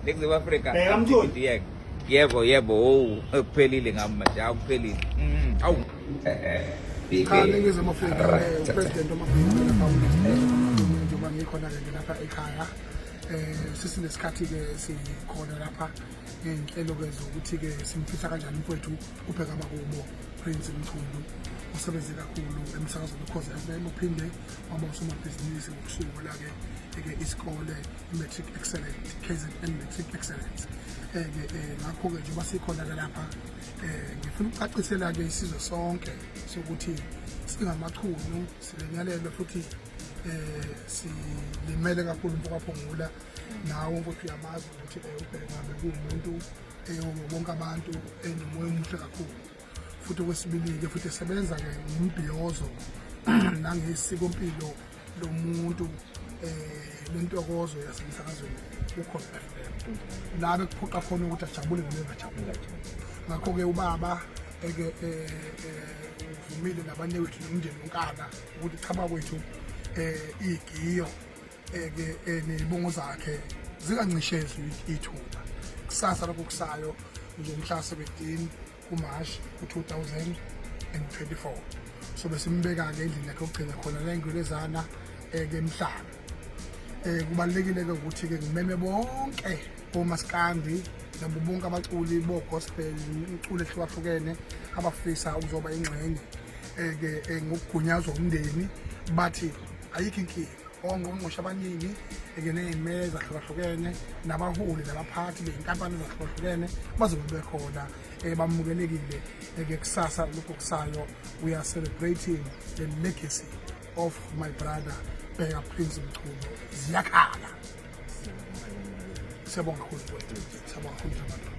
Ningizimu Afrika. Bheka Mtholi. Yebo. Yebo yebo, oh kuphelile ngami manje, awuphelile. Awu. Cha, Ningizimu Afrika, upresident wamabheki lapha njengoba ngikhona-ke lapha ekhaya, sisinesikhathi-ke sikhona lapha ngey'nhlelo-ke zokuthi-ke simfihla kanjani umfowethu uBheka Makubo Prince Mchunu, usebenze kakhulu emsakazweni Ukhozi FM, uphinde waba usomabhizinisi ngokusungula-ke ke isikole i-Matric Excellent, KZN Matric Excellence. Ke ngakho-ke njengoba sikhona-ke lapha, ngifuna ukucacisela-ke isizwe sonke sokuthi singamaChunu silenyalelwe futhi silimele kakhulu mfokaPhungula. Nawe mfowethu uyamazi ukuthi uBheka bekuwumuntu bonke abantu enomoya omuhle kakhulu, futhi okwesibili-ke futhi esebenza-ke ngombhiyozo nangesikompilo lomuntu lentokozo yasemsakazweni Ukhozi FM, la bekuphoqa khona ukuthi ajabule noma engajabuli. Ngakho-ke ubaba eke uvumile nabanye wethu nomndeni wonkana ukuthi chaba kwethu igiyo eke nezibongo zakhe zingancishezwi ithuba kusasa lokho kusayo ngomhla 17 kuMarch ku-2024. So besimbeka-ke endlini yakhe yokugcina khona la eNgwelezana ke emhlaba. Kubalulekile-ke ukuthi-ke ngimeme bonke omaskandi nabo bonke abaculi bo-gospel, imiculo ehlukahlukene, abafisa ukuzoba ingxenye ke ngokugunyazwa umndeni, bathi ayikho inkinga. Ongqongqoshe abaningi ke ney'mele ezahlukahlukene nabaholi nabaphathi bey'nkampani ezahlukahlukene bazobe bekhona, bamukelekile ke kusasa lokhu kusayo. We are celebrating the legacy of my brother Bheka Prince Mchunu. Ziyakhala. Siyabonga kakhulu, siyabonga kakhulu.